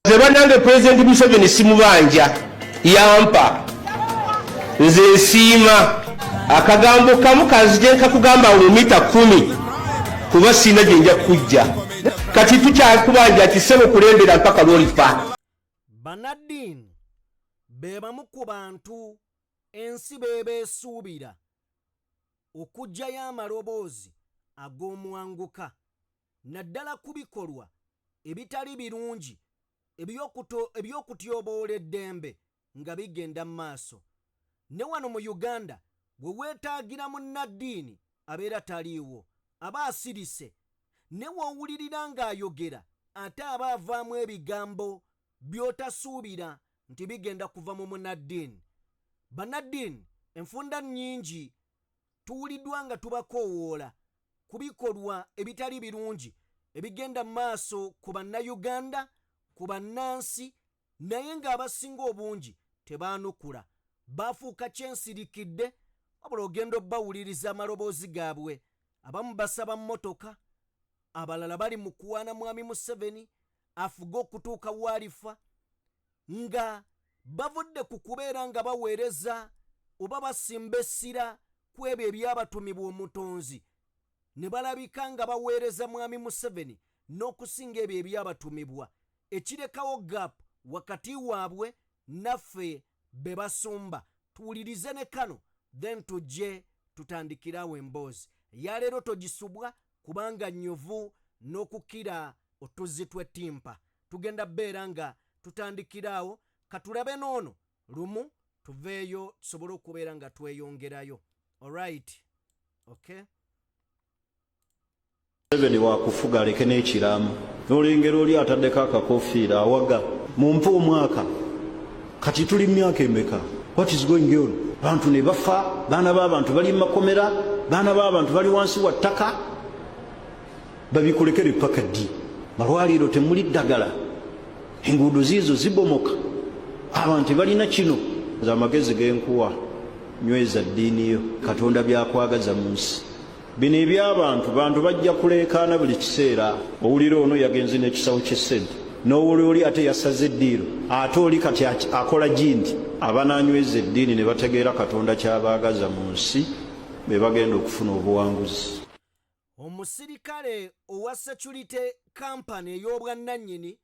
Nze bannange Pulezidenti Museveni simubanja, yampa nze nsiima. Akagambo kamu kanzije nkakugamba mu mita 10 kuba sirina gye nja kujja. Kati tukyakubanja nti ssebo kulembera mpaka lw'olifa. Bannaddiini be bamu ku bantu ensi beebeesuubira okuggyayo amaloboozi ag'omwanguka naddala ku bikolwa ebitali birungi eby'okutyoboola eddembe nga bigenda mu maaso. Ne wano mu Uganda we weetaagira munnaddiini abeera taliiwo, aba asirise. Ne w'owulirira ng'ayogera ate aba avaamu ebigambo by'otasuubira nti bigenda kuva mu munnaddiini. Bannaddiini enfunda nnyingi tuwuliddwa nga tubakoowoola ku bikolwa ebitali birungi ebigenda mu maaso ku Bannayuganda, ku bannansi naye ng'abasinga obungi tebaanukula, baafuuka kyensirikidde wabula ogenda obbawuliriza amaloboozi gaabwe, abamu basaba mmotoka, abalala bali mu kuwaana Mwami Museveni afuge okutuuka w'alifa nga bavudde ku kubeera nga baweereza oba basimba essira ku ebyo ebyabatumibwa Omutonzi ne balabika nga baweereza Mwami Museveni n'okusinga ebyo ebyabatumibwa, ekirekawo gap wakati waabwe naffe be basumba. Tuwulirize ne kano then tujje tutandikire awo emboozi eyaleero. Togisubwa kubanga nnyuvu n'okukira otuzzi tw'ettimpa. Tugenda beera nga tutandikira awo, katulabe n'ono lumu tuveeyo tusobole okubeera nga tweyongerayo. Alright, okay. Museveni wakufuga aleke n'ekiraamo n'olengera oli ataddeko akakofiira awaga mumpe omwaka. Kati tuli myaka emeka? What is going on? Bantu ne bafa, baana b'abantu bali mu makomera, baana b'abantu bali wansi wa ttaka. Babikulekere paka ddi? Malwaliro temuli ddagala, enguudo ziizo zibomoka, abantu tebalina kino. Nze amagezi genkuwa, nyweza ddiini yo, Katonda byakwagaza mu nsi. Bino eby'abantu, bantu bajja kuleekaana buli kiseera. Owulira ono yagenze n'ekisawo ky'essente, n'owulira oli ate yasaze eddiiro, ate oli kati akola gindi. Abanaanyweza eddiini ne bategeera Katonda ky'abaagaza mu nsi be bagenda okufuna obuwanguzi. Omusirikale owa security company ey'obwannannyini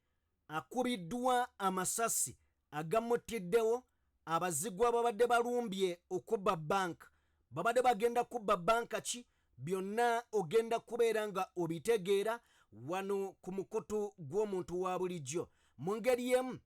akubiddwa amasasi agamuttiddewo. Abazigu ababadde balumbye okubba banka babadde bagenda kubba banka ki? Byonna ogenda kubeera nga obitegeera wano ku mukutu gw'omuntu wa bulijjo. Mu ngeri emu,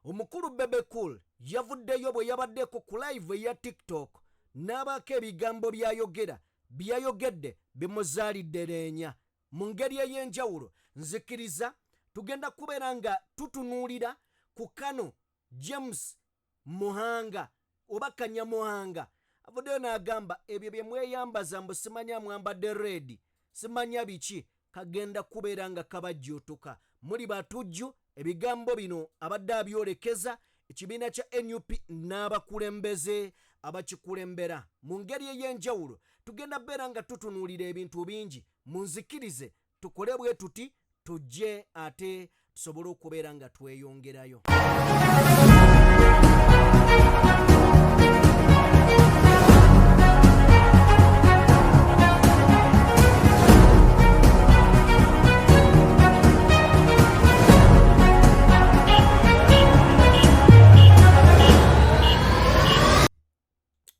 omukulu Bebe Cool yavuddeyo bwe yabaddeko ku live eya TikTok n'abaako ebigambo by'ayogera, byayogedde bimuzaalidde leenya mu ngeri ey'enjawulo. Nzikiriza tugenda kubeera nga tutunuulira ku kano. James Muhanga oba Kanyamuhanga avuddeyo n'agamba ebyo bye mweyambaza mbu simanya mwambadde red, simanya biki, kagenda kubeera nga kabajjuutuka, muli batujju. Ebigambo bino abadde abyolekeza ekibiina kya NUP n'abakulembeze abakikulembera. Mu ngeri ey'enjawulo tugenda beera nga tutunuulira ebintu bingi. Munzikirize tukole bwe tuti, tujje ate tusobole okubeera nga tweyongerayo.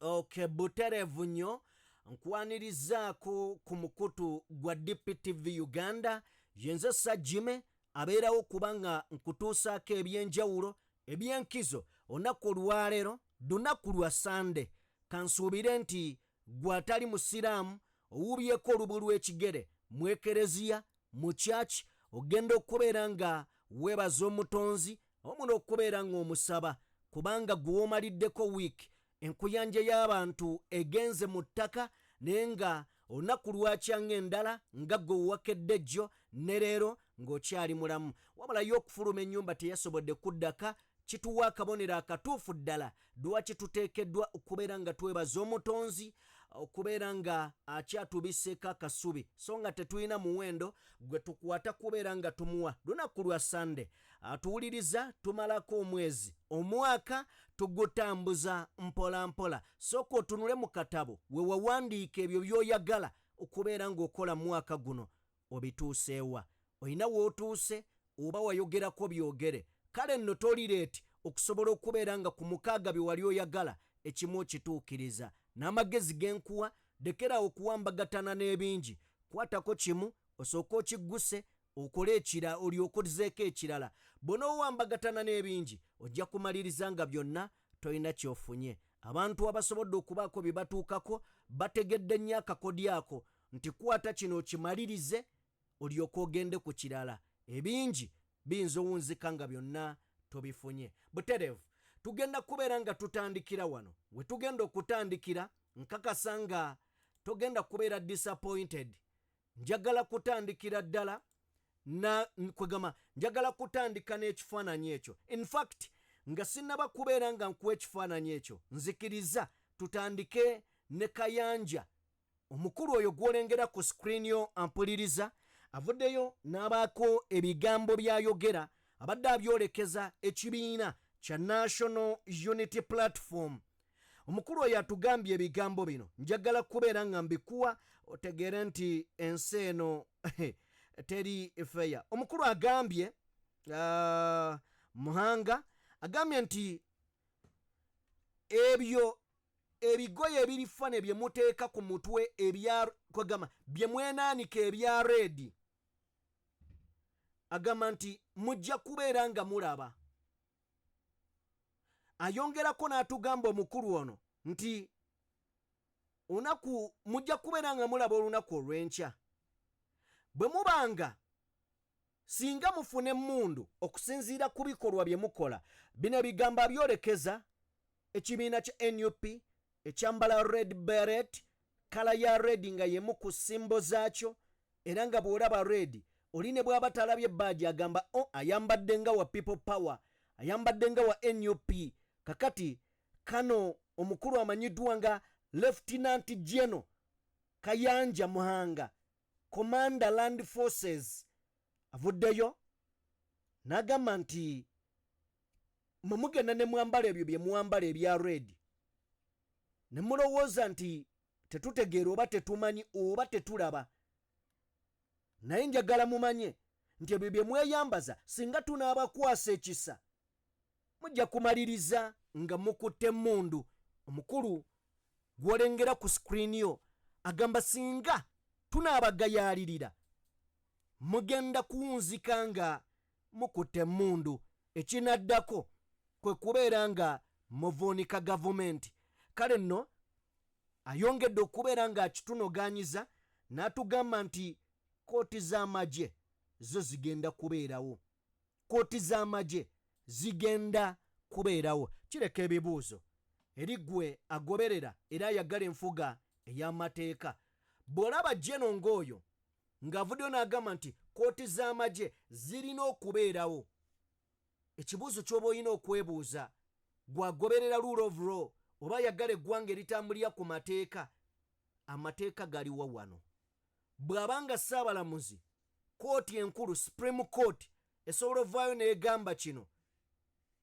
Okay, butereevu nnyo nkwanirizaako ku mukutu gwa DPTV Uganda. Yenze Sajime abeerawo kubanga nkutuusaako ebyenjawulo ebyenkizo. Olunaku olwaleero lunaku lwa Sande, kansuubire nti gwe atali musiraamu owuubyeko olubu lw'ekigere mu ekereziya, mu church, ogenda okubeera nga weebaza Omutonzi awamu n'okubeera ng'omusaba, kubanga gwe w'omaliddeko wiiki enkuyanja y'abantu egenze mu ttaka, naye nga olunaku lwakya ng'endala nga gwe wewakedde jjo ne leero ng'okyali mulamu. Wabula ye okufuluma ennyumba teyasobodde kuddaka. Kituwa akabonero akatuufu ddala lwaki tuteekeddwa okubeera nga twebaza Omutonzi. Okubeera nga akyatubiseeko akasubi, so nga tetulina muwendo gwe tukwata kubeera nga tumuwa. Lunaku lwa Sande atuwuliriza, tumalako omwezi, omwaka tugutambuza mpola mpola. Sooka otunule mu katabo we wawandiika ebyo by'oyagala okubeera ng'okola mwaka guno, obituuseewa? Olina w'otuuse oba wayogerako byogere? Kale nno tolireeti okusobola okubeera nga ku 6 bye wali oyagala ekimu okituukiriza. N'amagezi genkuwa, lekerawo okuwambagatana n'ebingi, kwatako kimu osooke okigguse, okole ekira, olyoke ozeeko ekirala. Bw'onoowambagatana n'ebingi, ojja kumaliriza nga byonna tolina kyofunye. Abantu abasobodde okubaako bye batuukako bategedde nnyo akakodyo ako nti kwata kino okimalirize, olyoke ogende ku kirala. Ebingi biyinza owunzika nga byonna tobifunye butereevu. Tugenda kubeera nga tutandikira wano we tugenda okutandikira. Nkakasa nga togenda kubeera disappointed. Njagala kutandikira ddala na kwegamba, njagala kutandika n'ekifaananyi ekyo. In fact, nga sinnaba kubeera nga nkuwa ekifaananyi ekyo, nzikiriza tutandike ne Kayanja. Omukulu oyo gw'olengera ku screen yo ampuliriza, avuddeyo n'abaako ebigambo by'ayogera, abadde abyolekeza ekibiina kya National Unity Platform. Omukulu oyo atugambye ebigambo bino, njagala kubeera nga mbikuwa otegeere nti ensi eno teri fair. Omukulu agambye, Muhanga agambye nti ebyo ebigoye ebirifane bye muteeka ku mutwe, ebya kwegamba bye mwenaanika ebya red, agamba nti mujja kubeera nga mulaba. Ayongerako n'atugamba omukulu ono nti olunaku mujja kubeera nga mulaba olunaku olw'enkya bwe mubanga singa mufuna emmundu okusinziira ku bikolwa bye mukola. Bino ebigambo abyolekeza ekibiina kya NUP ekyambala red beret, colour ya red nga yemu ku symbol zaakyo. Era nga bw'olaba red, oli ne bw'aba talabye badge agamba, "O, oh, ayambadde nga wa People Power, ayambadde nga wa NUP." Kakati kano omukulu amanyiddwa nga Lieutenant General Kayanja Muhanga, Commander Land Forces, avuddeyo n'agamba nti mwe mugenda ne mwambala ebyo bye mwambala ebya red ne mulowooza nti tetutegeera oba tetumanyi oba tetulaba, naye njagala mumanye nti ebyo bye mweyambaza, singa tunaabakwasa ekisa, mujja kumaliriza nga mukutte emmundu. Omukulu gw'olengera ku screen yo agamba singa tunaabagayaalirira, mugenda kuwunzika nga mukutte emmundu. Ekinaddako kwe kubeera nga muvuunika gavumenti. Kale nno ayongedde okubeera ng'akitunogaanyiza n'atugamba nti kooti z'amagye zo zigenda kubeerawo, kooti z'amagye zigenda kubeerawo. Kireka ebibuuzo eri ggwe agoberera era ayagala enfuga ey'amateeka. Bw'olaba General ng'oyo ng'avuddeyo n'agamba nti kooti z'amagye zirina okubeerawo, ekibuuzo ky'oba olina okwebuuza gwagoberera rule of law oba ayagala eggwanga eritambulira ku mateeka, amateeka galiwa wano? Bw'abanga ssaabalamuzi, kooti enkulu, Supreme Court, esobola ovaayo n'egamba kino,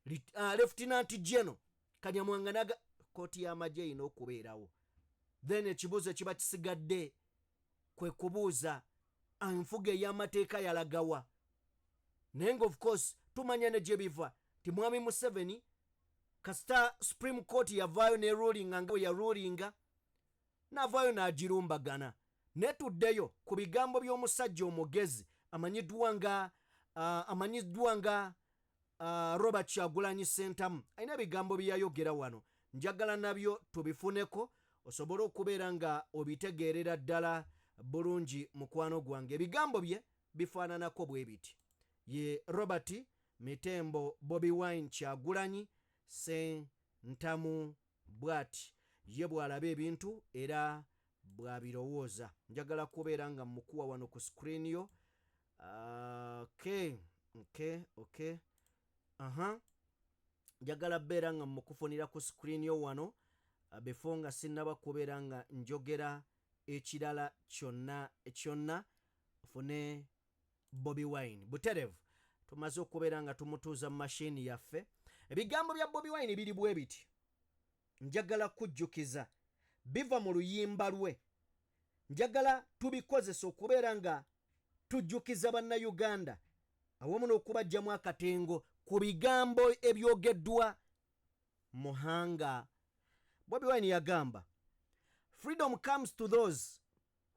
Lieutenant General Kanyamwanga naga kooti y'amagye erina okubeerawo, then ekibuuzo ekiba kisigadde kwe kubuuza, enfuga ey'amateeka yalagawa? Naye nga of course tumanya ne gye biva nti mwami Museveni, kasita Supreme Court yavaayo ne rulinga nga bwe yarulinga, n'avaayo n'agirumbagana. Netuddeyo ku bigambo by'omusajja omugezi amanyiddwa nga Robert Kyagulanyi Sentamu. Alina ebigambo bye yayogera wano, njagala nabyo tubifuneko osobole okubeera nga obitegeerera ddala bulungi. Mukwano gwange, ebigambo bye bifaananako bwe biti. Ye Robert Mitembo Bobi Wine Kyagulanyi Sentamu, bw'ati ye bw'alaba ebintu era bw'abirowooza. Njagala kubeera nga mukuwa wano ku screen yo. Okay, aha, njagala beera nga mukufunira ku screen yo wano. Before nga sinnaba kubeera nga njogera ekirala kyonna kyonna, ofune Bobi Wine buterevu. Tumaze okubeera nga tumutuuza mu mashini yaffe. Ebigambo bya Bobi Wine biri bwe biti, njagala kujjukiza, biva mu luyimba lwe. Njagala tubikozesa okubeera nga tujjukiza Bannayuganda awamu n'okubajjamu akatengo ku bigambo ebyogeddwa Muhanga. Bobi Wine yagamba, "Freedom comes to those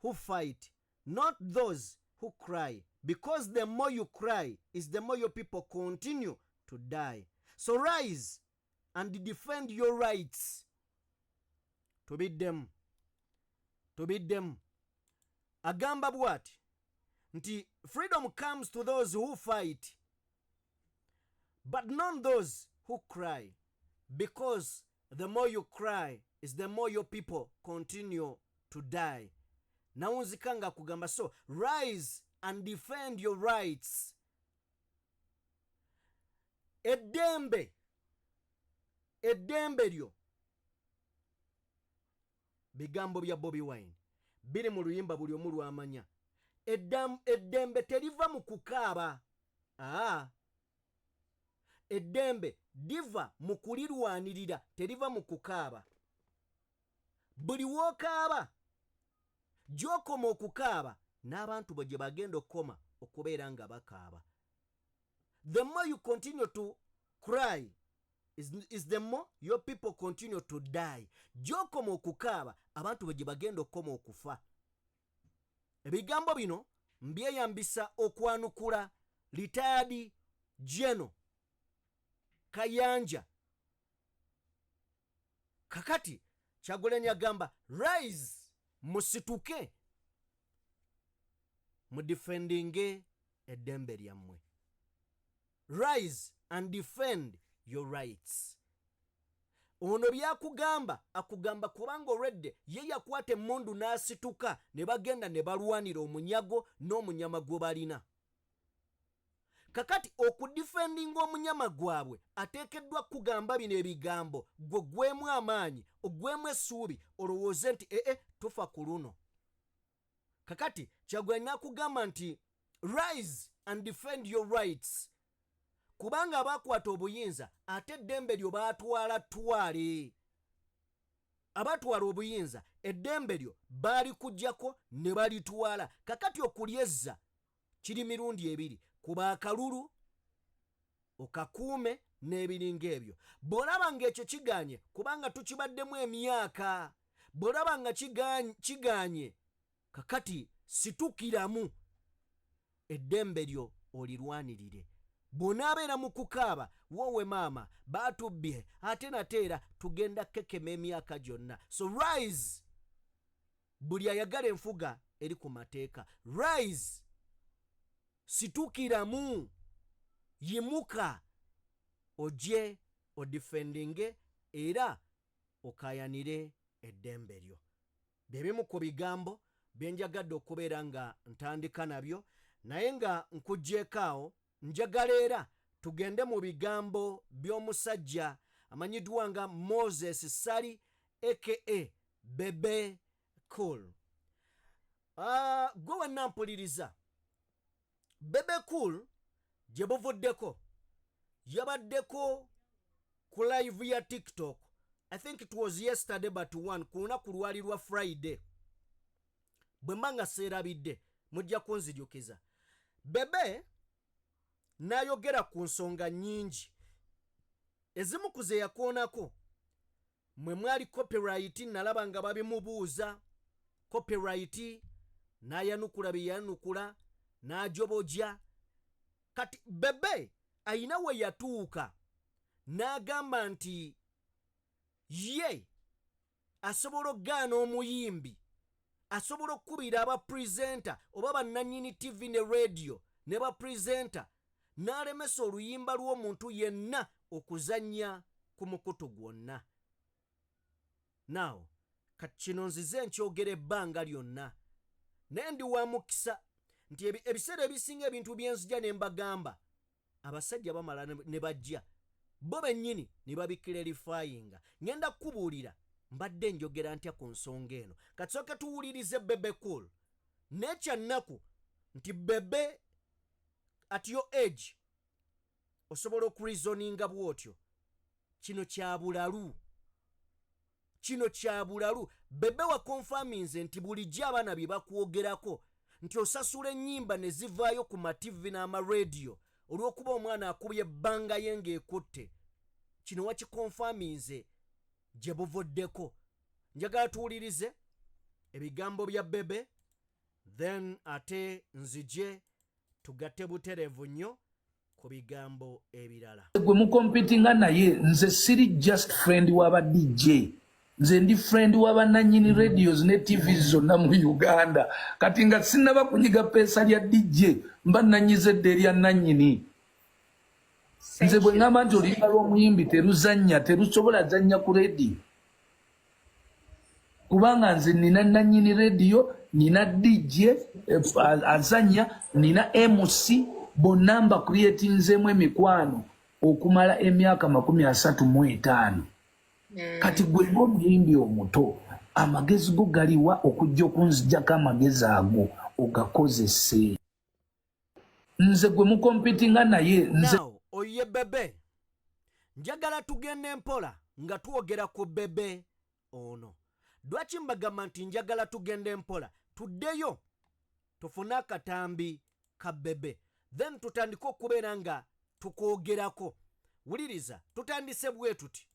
who fight, not those who cry, because the more you cry is the more your people continue to die. So rise and defend your rights." Tubiddemu, tubiddemu. Agamba bw'ati nti, "Freedom comes to those who fight, but not those who cry, because the more you cry is the more your people continue to die." Nawunzika nga kugamba, "So rise and defend your rights." Eddembe, eddembe lyo. Bigambo bya Bobi Wine biri mu luyimba buli omu lwamanya. Eddembe teriva mu kukaaba. Aa, eddembe liva mu kulirwanirira, teriva mu kukaaba. Buli wookaaba, gy'okoma okukaaba, n'abantu bwe gye bagenda okukoma okubeera nga bakaaba. The more you continue to cry is the more your people continue to die. Gy'okoma okukaaba, abantu bwe gye bagenda okukoma okufa. Ebigambo bino mbyeyambisa okwanukula retired General Kayanja. Kakati Kyagulanyi agamba, "Rise, musituke, mudefendinge eddembe lyammwe. Rise and defend your rights." Ono byakugamba, akugamba kubanga olwedde ye yakwata emmundu n'asituka ne bagenda ne balwanira omunyago n'omunyama gwe balina. Kakati okudefendinga omunyama gwabwe, ateekeddwa kugamba bino ebigambo, gwe gwemu amaanyi, ogwemu essuubi, olowooze nti ee, tufa ku luno. Kakati Kyagulanyi n'akugamba nti, "Rise and defend your rights," kubanga abakwata obuyinza ate eddembe lyo baatwala twale. Abatwala obuyinza, eddembe lyo baalikugjako ne balitwala. Kakati okulyezza kiri mirundi ebiri: kuba akalulu okakuume n'ebiringa ebyo. Bw'olaba ng'ekyo kiganye, kubanga tukibaddemu emyaka, bw'olaba nga kiganye, kakati situkiramu, eddembe lyo olirwanirire. Bw'onaabeera mu kukaaba, woowe maama, baatubbye, ate nateera tugenda kekema emyaka gyonna. So rise, buli ayagala enfuga eri ku mateeka, rise, situkiramu, yimuka ojje odefendinge era okayanire eddembe lyo. Bye bimu ku bigambo bye njagadde okubeera nga ntandika nabyo. Naye nga nkugyeko awo, njagala era tugende mu bigambo by'omusajja amanyiddwa nga Moses Ssali aka Bebe Cool. Gwe wenna mpuliriza, Bebe Cool gye buvuddeko yabaddeko ku live ya TikTok. I think it was yesterday but one, ku lunaku lwali lwa Friday, bwe mba nga seerabidde mujja kunzijukiza. Bebe n'ayogera ku nsonga nnyingi. Ezimu ku ze yakoonako mwe mwali copyright. Nalaba nga babimubuuza copyright, n'ayanukula bye yanukula, n'ajoboja. Kati Bebe ayina we yatuuka n'agamba nti ye asobola okugaana omuyimbi, asobola okukubira abapresenter oba bannannyini TV ne radio ne bapresenter, n'alemesa oluyimba lw'omuntu yenna okuzannya ku mukutu gwonna. Naawo kati kino nzize nkyogera ebbanga lyonna, naye ndi wa mukisa nti ebiseera ebisinga ebintu byenzija ne mbagamba, abasajja bamala ne bajja bo bennyini ne babiclarifyinga. Ŋŋenda kukubuulira Mbadde njogera ntya ku nsonga eno? Katusooke tuwulirize Bebe Cool. Nekyannaku nti Bebe, at your age osobola okureasoninga bw'otyo. Kino kya bulalu, kino kya bulalu. Bebe waconfirminze nti bulijjo abaana bye bakwogerako nti osasula ennyimba ne zivaayo ku mativi n'amarediyo olw'okuba omwana akubye ebbanga ye ng'ekutte. Kino wakiconfirminze gye buvuddeko. Njagala tuwulirize ebigambo bya Bebe, then ate nzije tugatte butereevu nnyo ku bigambo ebirala. Gwe mucompetinga naye, nze siri just friend w'aba DJ, nze ndi friend w'abannannyini radios ne TV zonna mu Uganda. Kati nga sinnaba kunyiga peesa lya DJ, mba nanyiza edda erya nannyini. Nze bwe ŋŋamba nti oluyimba lw'omuyimbi teruzannya, terusobola zannya ku rediyo, kubanga nze nina nannyini rediyo, nina DJ azannya, nina MC, bonna mba creatinzeemu emikwano okumala emyaka 35. Kati gwe ng'omuyimbi omuto, amagezi go galiwa okujja okunzijjako amagezi ago ogakozese? Nze gwe mucompetinga naye, nze Now oyo ye Bebe. Njagala tugende mpola nga twogera ku Bebe ono. Lwaki mbagamba nti njagala tugende mpola? Tuddeyo tufune akatambi ka Bebe, then tutandike okubeera nga tukwogerako. Wuliriza, tutandise bwe tuti.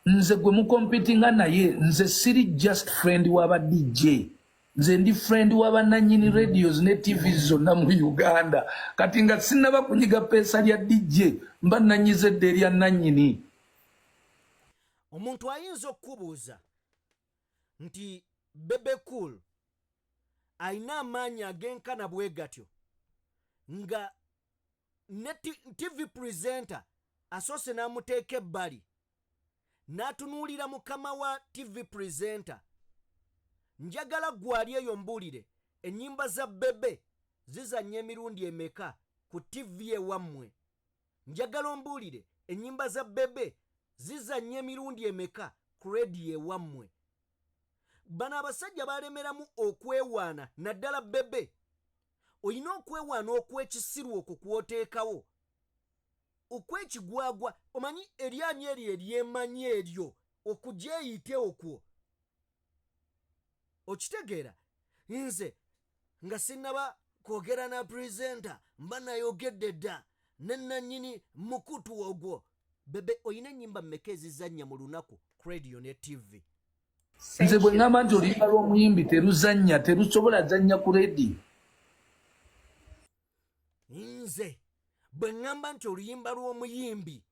Nze gwe mucompetinga naye, nze siri just friend w'aba DJ, nze ndi friend w'abannannyini radios ne TV zonna mu Uganda. Kati nga sinnaba kunyiga peesa lya DJ, mba nanyiza edda erya nannyini. Omuntu ayinza okukubuuza nti Bebe Cool ayina amaanyi ag'enkana bwe gatyo nga ne TV presenter asoose n'amuteeka ebbali n'atunuulira mukama wa TV presenter. Njagala gwali eyo mbuulire, ennyimba za Bebe zizannya emirundi emeka ku TV ewammwe? Njagala ombuulire, ennyimba za Bebe zizannya emirundi emeka ku rediyo ewammwe? Bano abasajja balemeramu okwewaana, naddala Bebe. Olina okwewaana okw'ekisiru okwo kwoteekawo okwekigwagwa. Omanyi eryanyi eryo eryemanyi eryo okugyeyite okwo, okitegeera? Nze nga sinnaba kwogera na presenter, mba nayogedde dda ne nannyini mukutu ogwo. Bebe, olina ennyimba mmeka ezizannya mu lunaku ku radio ne TV? Nze bwe ŋŋamba nti oluyimba lw'omuyimbi teruzannya, terusobola zannya ku rediyo. Nze bwe ŋŋamba nti oluyimba lw'omuyimbi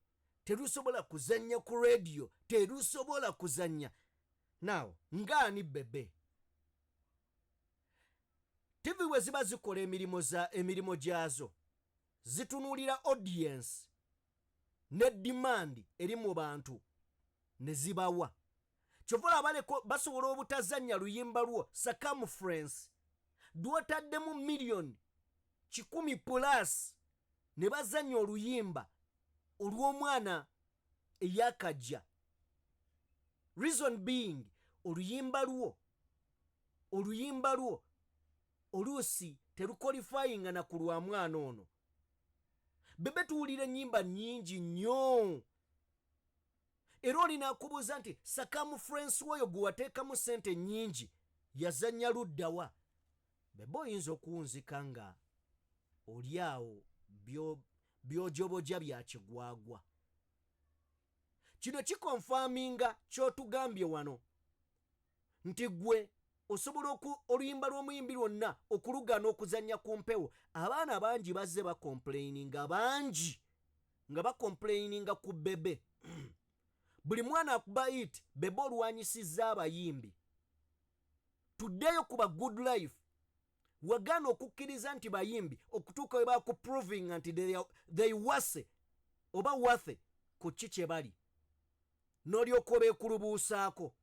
terusobola kuzannya ku rediyo, terusobola kuzannya. Now ngaani Bebe, TV bwe ziba zikola emirimu za emirimu gyazo, zitunuulira audience ne demand eri mu bantu ne zibawa. Kyova olaba baleko basobola obutazannya luyimba lwo circumference lwotaddemu miliyoni 100 plus, ne bazannya oluyimba olw'omwana eyakajja. Reason being, oluyimba lwo oluusi teruqualifyinga na ku lwa mwana ono. Bebe, tuwulira ennyimba nnyingi nnyo, era olina akubuuza nti circumference woyo gwe wateekamu ssente nnyingi yazannya luddawa? Bebe, oyinza okuwunzika nga oli awo byojoboja bya kigwagwa. Kino kiconfirminga kyotugambye wano nti gwe osobola oluyimba lw'omuyimbi lwonna okulugaana okuzannya ku mpewo. Abaana bangi bazze bacomplaininga, bangi nga bacomplaininga ku Bebe. Buli mwana akuba it. Bebe, olwanyisizza abayimbi. Tuddeyo ku ba Good Life, wagaana okukkiriza nti bayimbi okutuuka we bakuprovinga nti they wase oba wathe ku ki kye bali, n'olyoka obeekulubuusaako.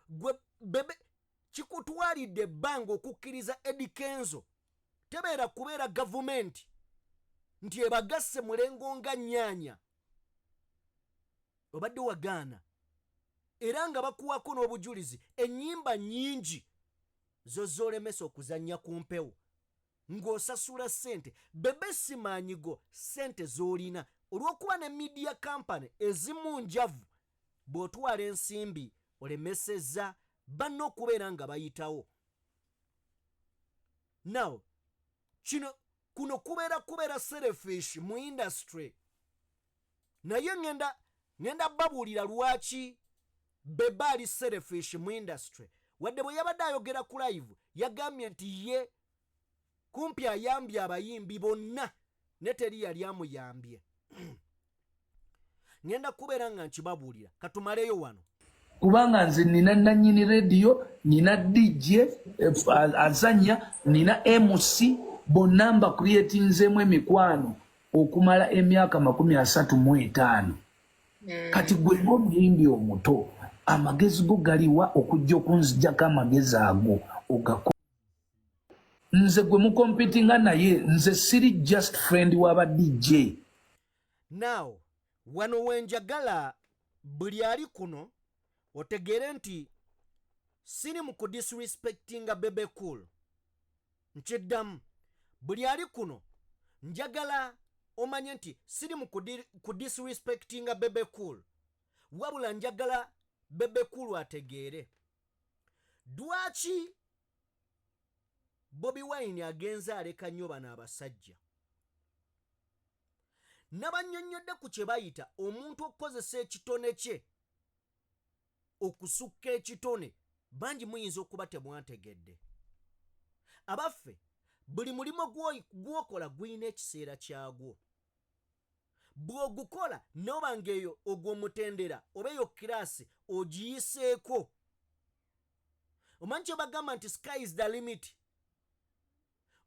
Gwe Bebe, kikutwalidde ebbanga okukkiriza Eddy Kenzo. Tebeera kubeera gavumenti nti ebagasse mulengo nga nnyaanya, obadde wagaana. Era nga bakuwako n'obujulizi, ennyimba nnyingi zo z'olemesa okuzannya ku mpewo ng'osasula ssente. Bebe, si maanyi go, ssente z'olina olw'okuba ne media company ezimu njavu. Bw'otwala ensimbi olemesezza banna okubeera nga bayitawo. Now kino kuno kubeera selfish mu industry. Naye ŋŋenda babuulira lwaki Bebe ali selfish mu industry. Wadde bwe yabadde ayogera ku live yagambye nti ye kumpi ayambye abayimbi bonna ne teri yali amuyambye. Ŋŋenda kubeera nga nkibabuulira. Katumaleyo wano. Kubanga nze nina nanyini rediyo, nina DJ azanya, nina MC, bonna mba creatinzemu emikwano okumala emyaka 35. Kati gwe ng'omuyimbi omuto, amagezi go galiwa okujja okunzijjako amagezi ago ogako? Nze gwe mucompetinga naye, nze siri just friend w'aba DJ. Now wano wenjagala buli ali kuno otegeere nti siri mu kudisrespectinga Bebe Cool. Nkiddamu, buli ali kuno njagala omanye nti siri mu kudisrespectinga Bebe Cool, wabula njagala Bebe Cool ategeere lwaki Bobi Wine agenze aleka nnyo bano abasajja. Nabannyonnyodde ku kye bayita omuntu okukozesa ekitone kye okusukka ekitone. Bangi muyinza okuba temwantegedde. Abaffe, buli mulimu gw'okola gulina ekiseera kyagwo. Bw'ogukola noba ng'eyo ogw'omutendera oba eyo kiraasi ogiyiseeko, omanyi kye bagamba nti sky is the limit.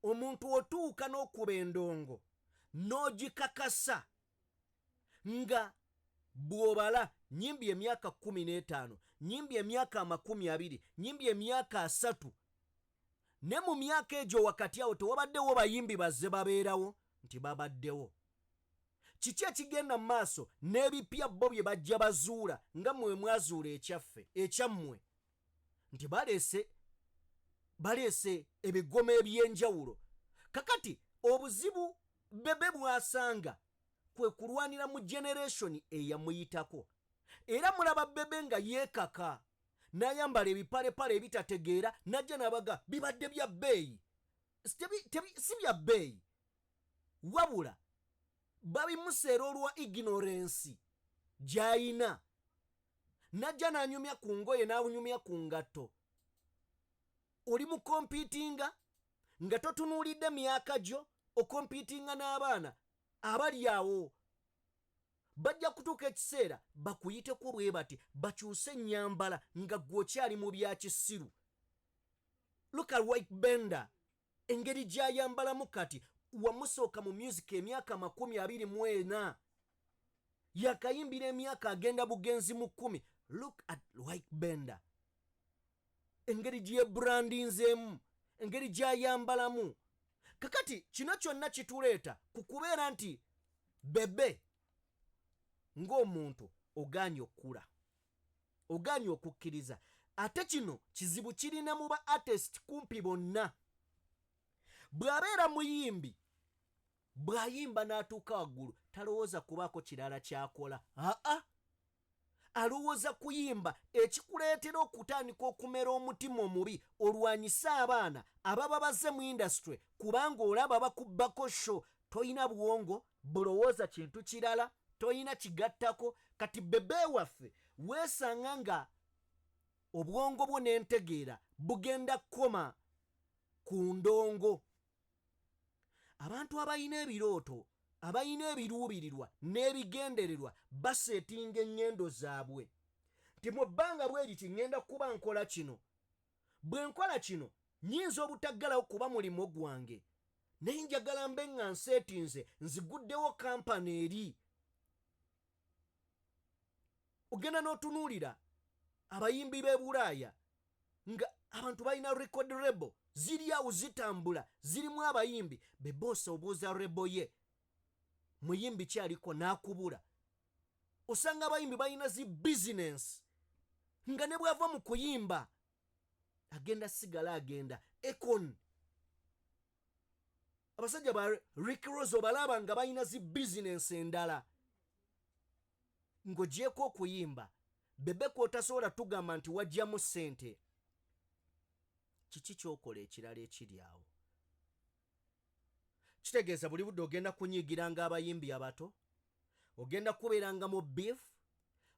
Omuntu otuuka n'okuba endongo n'ogikakasa nga bw'obala nyimbi emyaka 15, nyimbi emyaka 20, nyimbi emyaka 30, ne mu myaka egyo wakati awo tewabaddewo bayimbi bazze babeerawo nti babaddewo. Kiki ekigenda mu maaso n'ebipya bo bye bajja bazuula nga mmwe mwazuula ekyaffe ekyammwe nti baleese ebigoma ebyenjawulo? Kakati obuzibu Bebe bw'asanga kwe kulwanira mu generation eyamuyitako. Era mulaba Bebe nga yeekaka n'ayambala ebipalepale ebitategeera, n'ajja n'abaga bibadde bya bbeeyi. Si bya bbeeyi, wabula babimuseera olwa ignorance gy'ayina. N'ajja n'anyumya ku ngoye, n'anyumya ku ngatto. Oli mu competinga nga totunuulidde myaka gyo, ocompetinga n'abaana abali awo. Bajja kutuuka ekiseera bakuyiteko bwe bati bakyuse ennyambala nga ggwe okyali mu bya kisiru. Look at Ykee Benda, engeri gy'ayambalamu kati. Wamusooka mu music emyaka 24, yakayimbira emyaka agenda bugenzi mu 10. Look at Ykee Benda, engeri gyebrandinzeemu, engeri gy'ayambalamu. Kakati kino kyonna kituleeta ku kubeera nti Bebe ng'omuntu ogaanye okukula, ogaanye okukkiriza. Ate kino kizibu kirina mu ba artist kumpi bonna. Bw'abeera muyimbi, bw'ayimba n'atuuka waggulu, talowooza kubaako kirala kyakola. Aa, alowooza kuyimba. Ekikuleetera okutandika okumera omutima omubi olwanyise abaana ababa bazze mu industry, kubanga olaba bakubbako show. Toyina bwongo bulowooza kintu kirala, toyina kigattako. Kati Bebe waffe weesanga nga obwongo bwo n'entegeera bugenda kukoma ku ndongo. Abantu abalina ebirooto, abalina ebiruubirirwa n'ebigendererwa basettinga eŋŋendo zaabwe nti mu bbanga bwe riti ŋŋenda kuba nkola kino. Bwe nkola kino nnyinza obutaggalawo kuba mulimu gwange, naye njagala mbe nga nsettinze nziguddewo kampani eri. Ogenda n'otunuulira abayimbi b'e Bulaaya nga abantu balina record label ziri awo zitambula, zirimu abayimbi. Beboosa obuuza label ye muyimbi kyaliko n'akubula. Osanga abayimbi balina zi bizinensi. Nga ne bw'ava mu kuyimba agenda sigala agenda Akon. Abasajja ba Rick Ross obalaba nga balina zi bizinensi endala ng'ogyeko okuyimba. Bebe kwotasobola tugamba nti wajjamu ssente, kiki kyokola ekirala ekiri awo? Kitegeeza buli budde ogenda kunyiigiranga abayimbi abato, ogenda kubeeranga mu beef,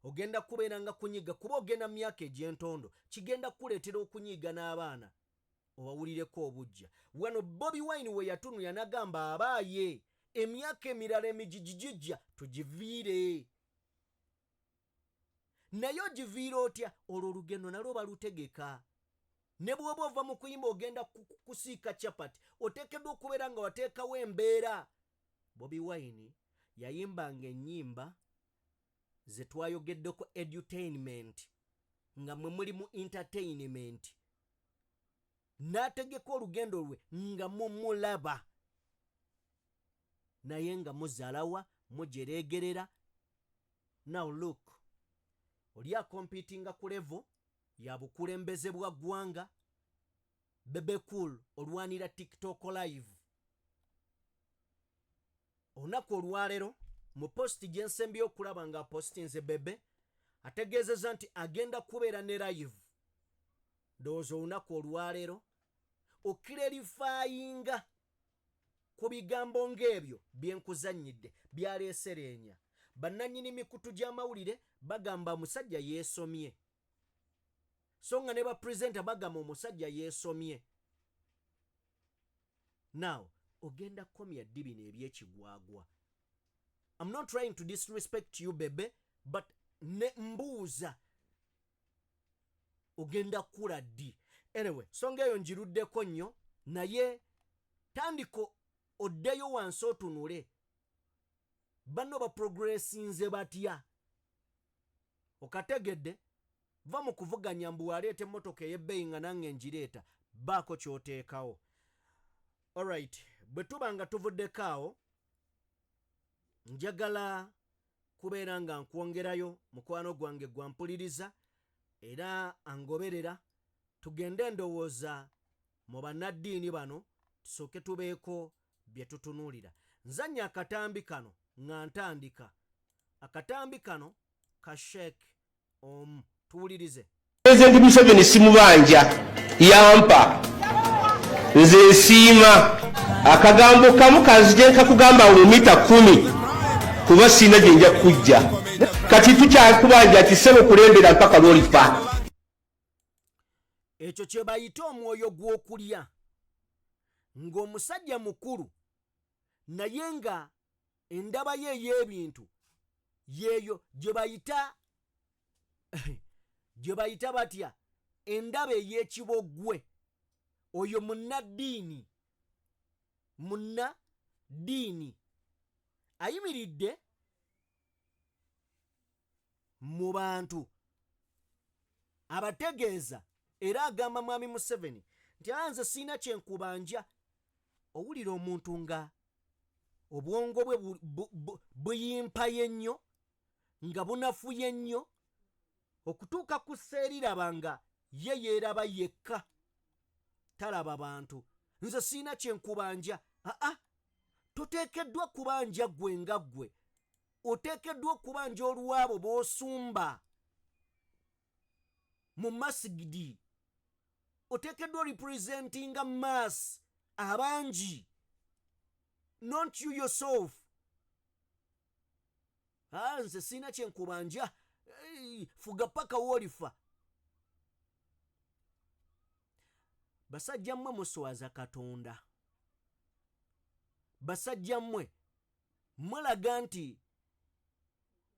ogenda kubeeranga kunyiga, kuba ogenda mu myaka egy'entondo, kigenda kukuleetera okunyiiga n'abaana obawulireko obujja. Wano Bobi Wine we yatunula n'agamba, abaaye emyaka emirala emigigi tugiviire. Naye ogiviira otya? Olwo olugendo nalwo balutegeka. Ne bw'oba ova mu kuyimba ogenda kusiika chapati, oteekeddwa okubeera nga wateekawo embeera. Bobi Wine yayimbanga ennyimba ze twayogeddeko edutainment, nga mwe muli mu entertainment, n'ategeka olugendo lwe nga mumulaba, naye nga muzalawa mujereegerera. Now look, oli akompitinga ku level ya bukulembeze bwa ggwanga. Bebe Cool olwanira TikTok live. Olunaku olwaleero mu post gye nsembye okulaba nga postinze, Bebe ategeezezza nti agenda kubeera ne live, ndowooza olunaku olwaleero, okiclarifyinga ku bigambo ng'ebyo byenkuzannyidde byaleesereenya. Bannannyini mikutu gy'amawulire bagamba omusajja yeesomye, so nga ne bapresenter bagamba omusajja yeesomye. Now ogenda kukomya ddi bino ebyekigwagwa? I'm not trying to disrespect you, Bebe, but ne mbuuza, ogenda kukula ddi? Anyway, songa eyo ngiruddeko nnyo, naye tandika oddeyo wansi otunule banno baprogressinze batya. Okategedde? Va mu kuvuganya mbu waleeta emmotoka ey'ebbeeyi nga nange ngireeta, baako ky'oteekawo. Alright, bwe tuba nga tuvuddeko awo, njagala kubeera nga nkwongerayo mukwano gwange gwampuliriza era angoberera, tugende ndowooza mu bannaddiini bano, tusooke tubeeko bye tutunuulira. Nzannya akatambi kano nga ntandika, akatambi kano ka sheikh omu, tuwulirize. Pulezidenti Museveni simubanja, yampa. Nze nsiima. Akagambo kamu kanzije nkakugamba mu mita 10, kuba siina gye nja kujja. Kati tukyakubanja nti ssebo, kulembera mpaka lwolifa. Ekyo kye bayita omwoyo gw'okulya, ng'omusajja mukulu naye nga endaba ye ey'ebintu yeeyo gye bayita batya, endaba ey'ekiboggwe. Oyo munnaddiini, munnaddiini ayimiridde mu bantu abategeeza, era agamba mwami Museveni nti anze siina kyenkubanja. Owulira omuntu nga obwongo bwe buyimpaye nnyo, nga bunafuye nnyo okutuuka ku sseeriraba nga ye yeeraba yekka, talaba bantu. Nze siina kyenkubanja. Aa, toteekeddwa kubanja ggwe nga ggwe, oteekeddwa okubanja olwabo b'osumba mu masigidi. Oteekeddwa representinga mass abangi, not you yourself. Ah, nze siina kyenkubanja. Fuga paka woolifa. Basajja mmwe muswaza Katonda. Basajja mmwe mulaga nti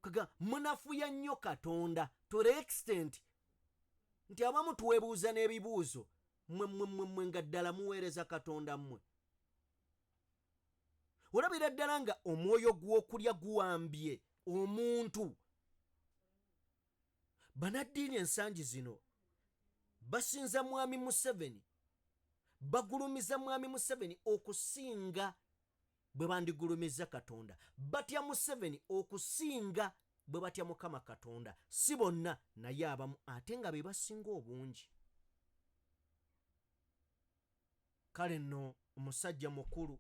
kaga munafuya nnyo Katonda to the extent nti abamu twebuuza n'ebibuuzo, mmwe mmwe mmwe mmwe nga ddala muweereza Katonda? Mmwe olabira ddala nga omwoyo gw'okulya guwambye omuntu. Banaddiini ensangi zino basinza mwami Museveni, bagulumiza mwami Museveni okusinga bwe bandigulumiza Katonda. Batya Museveni okusinga. bwe batya Mukama Katonda, si bonna naye abamu, ate nga be basinga obungi. Kale nno omusajja mukulu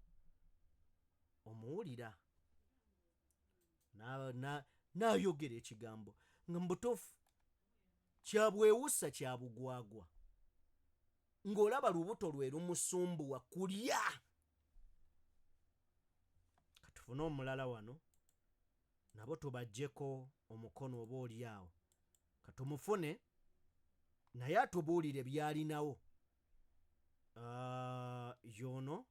omuwulira n'ayogera ekigambo nga mu butuufu kya bwewussa, kya bugwagwa, ng'olaba lubuto lwe lumusumbuwa kulya. Katufune omulala wano nabo tubaggyeko omukono, oba oli awo katumufune naye atubuulire by'alinawo. Y'ono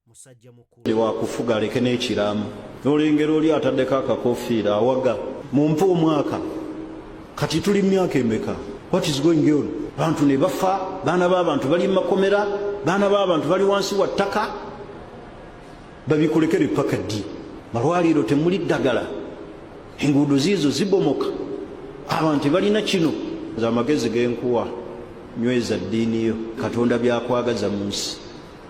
musajja mukulu. Wakufuga aleke n'ekiraamo, n'olengera oli ataddeko akakofiira awaga mumpe omwaka. Kati tuli myaka emeka? What is going on? Bantu ne bafa, baana b'abantu bali mu makomera, baana b'abantu bali wansi wa ttaka. Babikulekere paka ddi? Malwaliro temuli ddagala, enguudo ziizo zibomoka, abantu tebalina kino. Nze amagezi genkuwa, nyweza ddiini yo, Katonda byakwagaza mu nsi.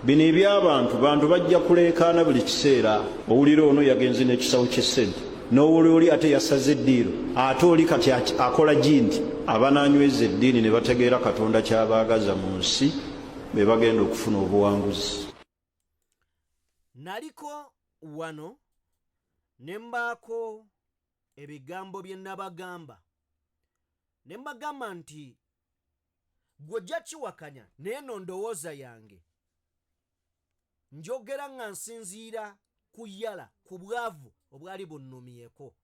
Bino ebyabantu bantu bajja kuleekaana buli kiseera. Owulira ono yagenze n'ekisawo ky'essente, n'owuli oli ate yasaze eddiiro, ate oli kati akola gindi. Abananyweza eddiini ne bategeera Katonda kyabaagaza mu nsi be bagenda okufuna obuwanguzi. Naliko wano ne mbaako ebigambo bye nabagamba, ne mbagamba nti gw'ojja kiwakanya, naye no ndowooza yange njogera nga nsinziira ku yala ku bwavu obwali bunnumyeko.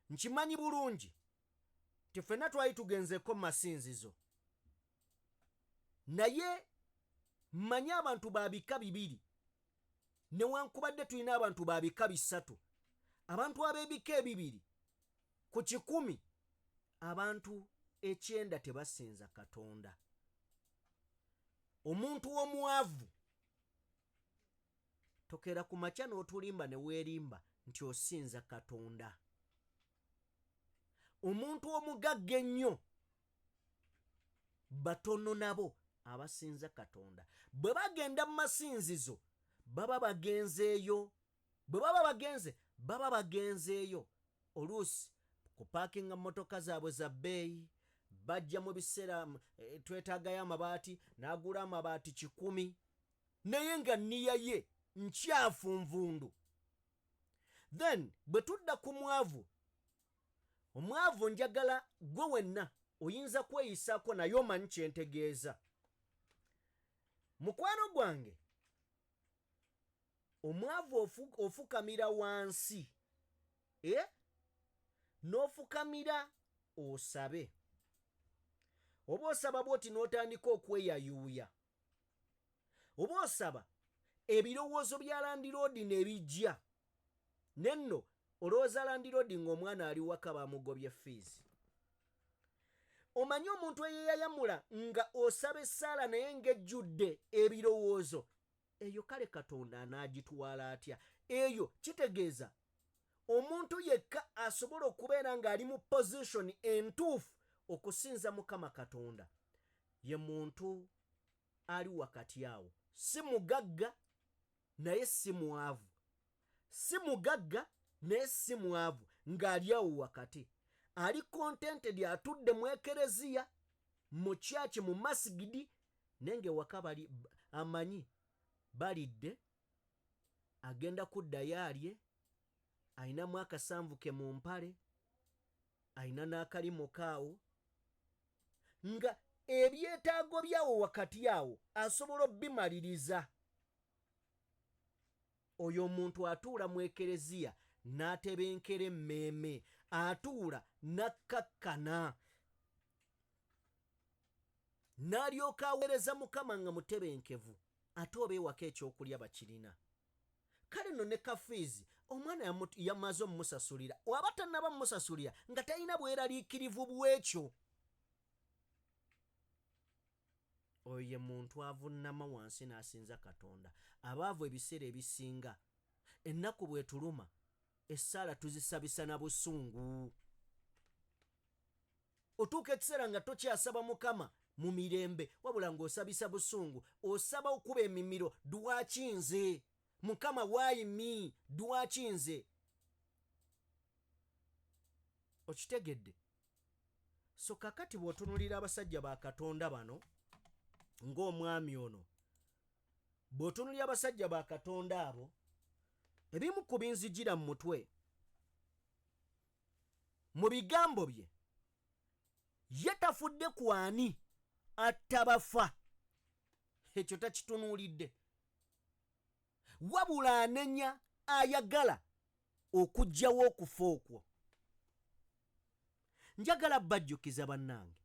Nkimanyi bulungi ti ffenna twali tugenzeko mu masinzizo, naye mmanyi abantu ba bika bibiri, newankubadde tulina abantu ba bika bisatu. Abantu ab'ebika ebibiri ku 100, abantu 90 tebasinza Katonda. Omuntu omwavu tokeera ku makya n'otulimba ne weerimba nti osinza Katonda. Omuntu omugagga ennyo batono nabo abasinza Katonda. Bwe bagenda mu masinzizo baba bagenzeeyo, bwe baba bagenze baba bagenzeeyo oluusi kupaakinga mmotoka zaabwe za bbeeyi, bajja mu biseera twetaagayo amabaati, n'agula amabaati 100, naye nga nniya ye nkyafu nvundu. Then bwe tudda ku mwavu, omwavu njagala gwe wenna oyinza kweyisaako naye omanyi kyentegeeza. Mukwano gwange omwavu, ofukamira wansi n'ofukamira osabe, oba osaba bwoti n'otandika okweyayuuya, oba osaba ebirowoozo bya landiroodi ne bijja, nenno olowooza landiroodi ng'omwana ali waka bamugobye fiizi. Omanyi omuntu eyeyayamula nga osaba essaala naye ng'ejjudde ebirowoozo eyo, kale Katonda anaagitwala atya eyo? Kitegeeza omuntu yekka asobola okubeera ng'ali mu position entuufu okusinza Mukama Katonda ye muntu ali wakati awo, si mugagga naye si mwavu, si mugagga naye si mwavu, ng'ali awo wakati, ali contented, atudde mu ekereziya, mu kyaki, mu masigidi, naye ng'ewaka bali amanyi balidde, agenda kuddayo alye, ayinamu akasanvu ke mu mpale, ayina n'akalimo kaawo, nga ebyetaago byawo wakati awo asobola obbimaliriza. Oyo omuntu atuula mu ekereziya n'atebenkera emmeeme, atuula n'akkakkana n'alyoka aweereza Mukama nga mutebenkevu, ate oba ewaka ekyokulya bakirina. Kale nno ne kafiizi omwana yamaze omumusasulira, waba tannaba mumusasulira nga talina bweraliikirivu bw'ekyo. Oyo ye muntu avunnama wansi n'asinza Katonda. Abaavu ebiseera ebisinga ennaku bw'etuluma essaala tuzisabisa na busungu. Otuuka ekiseera nga tokyasaba Mukama mu mirembe, wabula ng'osabisa busungu, osaba okuba emimiro. Lwaki nze, Mukama? Why me? Lwaki nze? Okitegedde? So kakati bw'otunulira abasajja ba Katonda bano ng'omwami ono, bw'otunulira abasajja ba Katonda abo, ebimu ku binzijira mu mutwe mu bigambo bye, ye tafudde ku ani attabafa, ekyo takitunuulidde, wabula anenya ayagala okuggyawo okufa okwo. Njagala bajjukiza bannange,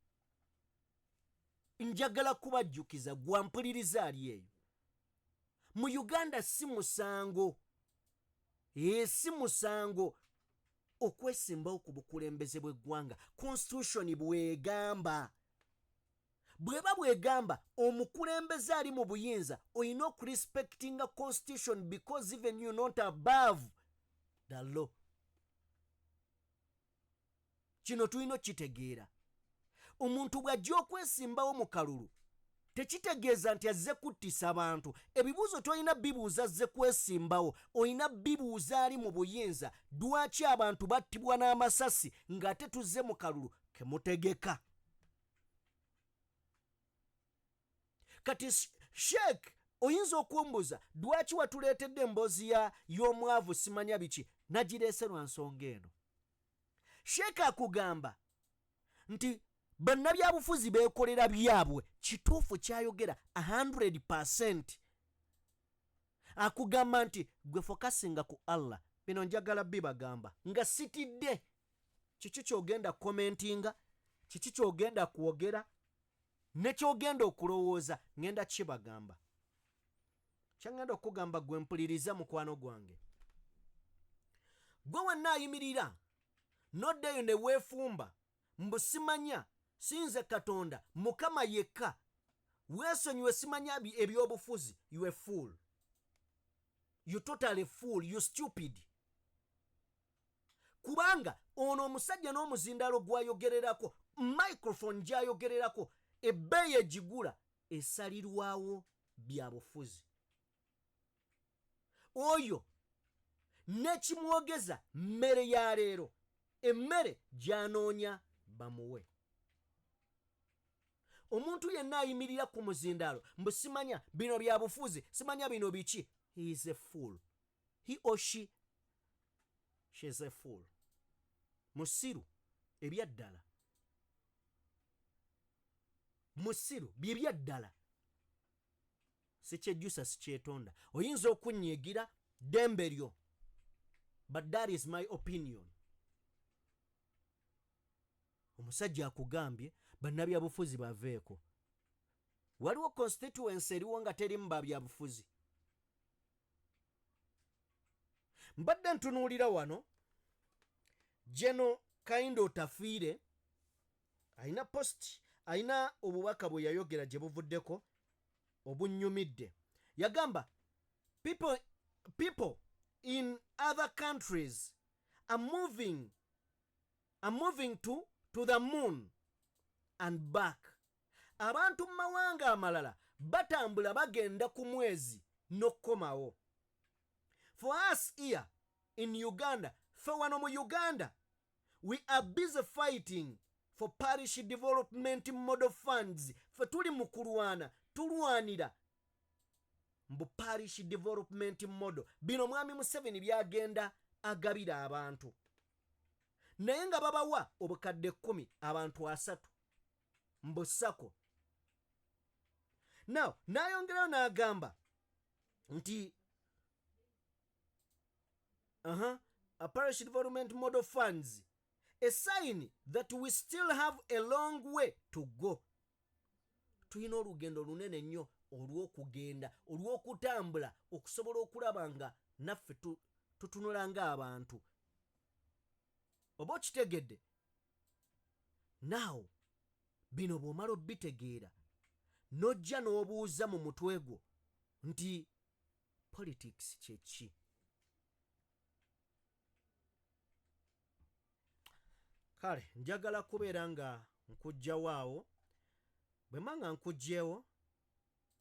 njagala kubajjukiza gwampuliriza ali eyo mu Uganda, si musango, si musango okwesimbawo ku bukulembeze bw'eggwanga. Constitution bwegamba, bweba bwegamba omukulembeze ali mu buyinza olina okurespectinga constitution, because even you not above the law. Kino tulina okukitegeera. Omuntu bw'ajja okwesimbawo mu kalulu, tekitegeeza nti azze kuttisa bantu. Ebibuuzo tolina bibuuza azze kwesimbawo, olina bibuuza ali mu buyinza: lwaki abantu battibwa n'amasasi ng'ate tuzze mu kalulu kemutegeka? Kati Sheek, oyinza okumbuuza lwaki watuleetedde emboozi ya y'omwavu simanya biki. Nagireese lwa nsonga eno. Sheek akugamba nti bannabyabufuzi beekolera byabwe. Kituufu kyayogera 100. Akugamba nti gwe focusinga ku Allah. Bino njagala bibagamba nga sitidde kiki kyogenda commentinga, kiki kyogenda kwogera, nekyogenda okulowooza. Ŋŋenda kibagamba. Kyaŋŋenda okugamba gwe mpuliriza, mukwano gwange, gwe wenna ayimirira noddeeyo ne weefumba mbu simanya sinze Katonda, Mukama yekka, weesonyiwe simanya ebyobufuzi, you a fool, you totally fool, you stupid. Kubanga ono omusajja n'omuzindaalo gw'ayogererako, microphone gy'ayogererako, ebbeeyi egigula esalirwawo bya bufuzi. Oyo nekimwogeza mmere ya leero, emmere gy'anoonya bamuwe. Omuntu yenna ayimirira ku muzindaalo mbu simanya bino bya bufuzi, simanya bino biki, he is a fool, he or she, she is a fool. Musiru ebyaddala, musiru byebyaddala. Sikyejjusa, sikyetonda. Oyinza okunyiigira, ddembe lyo, but that is my opinion. Omusajja akugambye bannabyabufuzi baveeko. Waliwo constituency eriwo nga terimu babyabufuzi? Mbadde ntunuulira wano Geno Kaindo Otafiire alina post, alina obubaka bwe yayogera gye buvuddeko obunnyumidde. Yagamba people in other countries are moving to the moon and back. Abantu mu mawanga amalala batambula bagenda ku mwezi n'okkomawo. For us here in Uganda, fe wano mu Uganda, we are busy fighting for parish development model funds. Fe tuli mu kulwana, tulwanira mbu parish development model. Bino mwami Museveni byagenda agabira abantu, naye nga babawa obukadde 10 abantu 30 mbusako. Now n'ayongerayo n'agamba nti a parish development model funds, a sign that we still have a long way to go. Tulina olugendo lunene nnyo olw'okugenda, olw'okutambula, okusobola okulaba nga naffe tutunula ng'abantu. Oba okitegedde? Naawo bino bw'omala obitegeera, n'ojja n'obuuza mu mutwe gwo nti politics kyeki? Kale njagala kubeera nga nkuggyawo awo. Bwe mba nga nkuggyewo,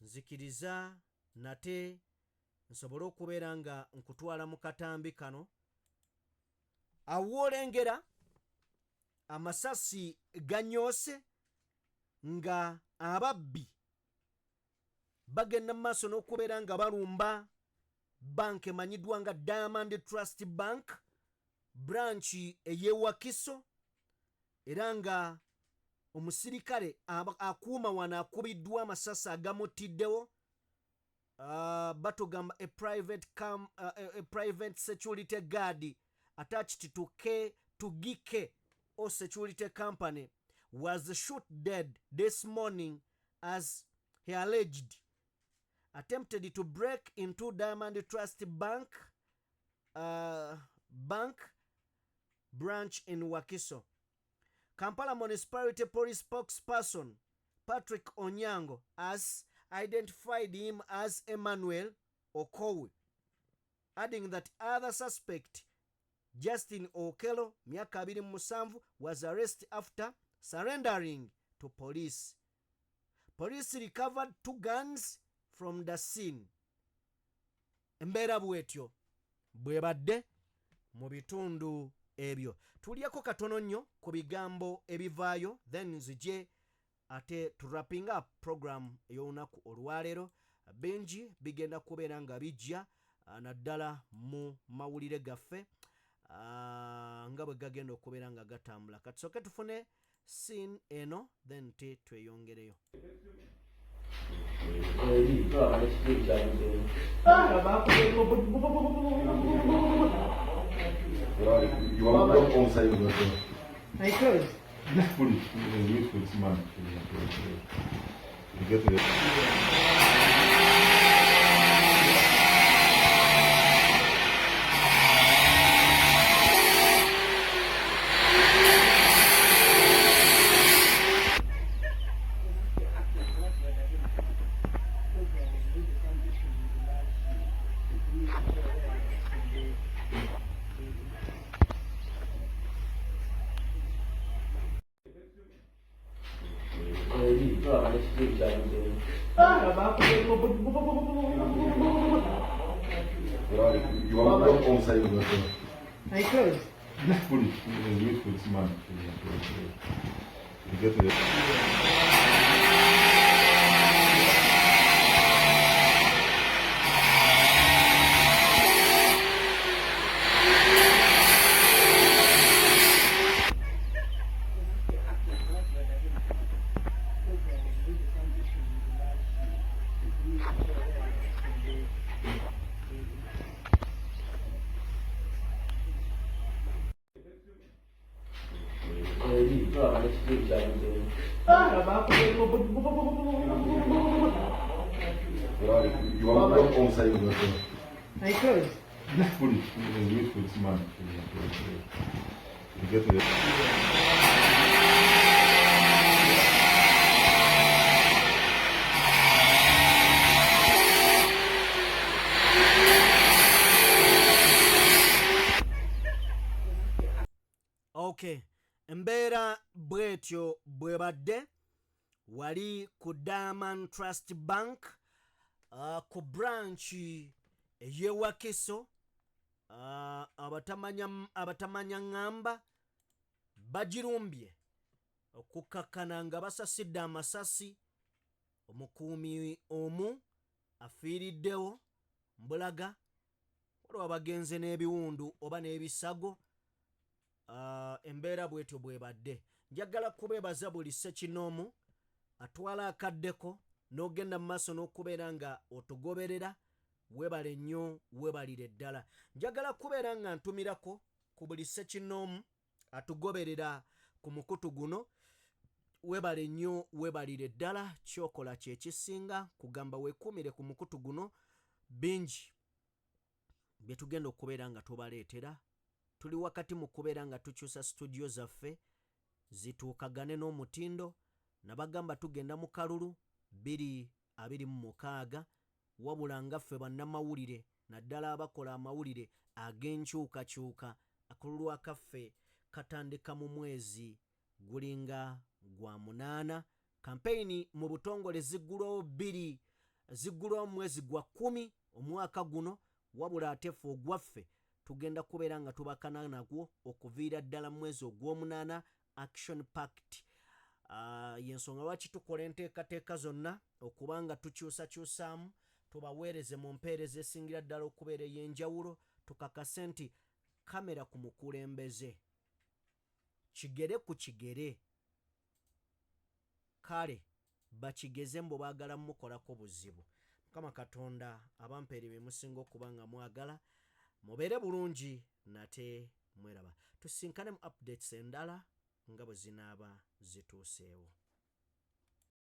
nzikiriza nate nsobole okubeera nga nkutwala mu katambi kano awoolengera. Amasasi ganyoose nga ababbi bagenda mu maaso n'okubeera nga balumba banka emanyiddwa nga Diamond Trust Bank branch ey'ewakiso era nga omusirikale akuuma wano akubiddwa amasasi agamuttiddewo. Batugamba a private, cam, a private security guard attached to K to GK or security company was shot dead this morning as he alleged attempted to break into Diamond Trust Bank branch in Wakiso. Kampala Municipality Police spokesperson Patrick Onyango has identified him as Emmanuel Okowe, adding that other suspect Justin Okello, myaka 27, was arrested after surrendering to police. Police recovered two guns from the scene. Embeera bwetyo bwebadde mu bitundu ebyo. Tulyeko katono nnyo ku bigambo ebivaayo, then nzije ate tuwrapping up program ey'olunaku olwaleero. Bingi bigenda kubeera nga bijja, naddala mu mawulire gaffe, nga bwe gagenda okubeera nga gatambula. Katusooke tufune scene eno, then te tweyongereyo. You want to go outside with I close. Just put it. Wait for it, man. You get it. You want to go outside with I close. Just put it. Wait for it, man. You get it. You want to go outside with I close. Just put it. Wait for it, man. You get it. Okay, embeera bwetyo bwebadde wali ku Diamond Trust Bank, ku branch ey'ewakiso. Abatamanya ŋŋamba bagirumbye okukakkana nga basasidde amasasi. Omukuumi omu afiiriddewo mbulaga, waliwo abagenze n'ebiwundu oba n'ebisago. Embeera bwetyo bwebadde. Njagala kubeebaza buli ssekinoomu atwala akaddeko n'ogenda mu maaso n'okubeera nga otugoberera. Weebale nnyo, weebalire ddala. Njagala kubeera nga ntumirako ku buli ssekinoomu atugoberera ku mukutu guno. Weebale nnyo, weebalire ddala. Kyokola kyekisinga kugamba weekuumire ku mukutu guno, bingi bye tugenda okubeera nga tubaleetera. Tuli wakati mu kubeera nga tukyusa studio zaffe zituukagane n'omutindo. Nabagamba tugenda mu kalulu 2026, wabula nga ffe bannamawulire, naddala abakola amawulire ag'enkyukakyuka, akalulu akaffe katandika mu mwezi gulinga gwa 8. Kampeyini mu butongole ziggulwawo bbiri, ziggulwawo mu mwezi gwa 10 omwaka guno, wabula ate ffe ogwaffe tugenda kubeera nga tubakana nagwo okuviira ddala mu mwezi ogw'omunaana. Action packed. Yensonga lwaki tukola enteekateeka zonna okuba nga tukyusakyusaamu, tubaweereze mu mpeereza esingira ddala okubeera ey'enjawulo, tukakase nti kamera ku mukulembeze kigere ku kigere. Kale bakigeze mbu baagala mukolako buzibu. Mukama Katonda abampeere bye musinga okuba nga mwagala. Mubeere bulungi nate mweraba, tusinkane mu updates endala nga bwe zinaaba zituuseewo.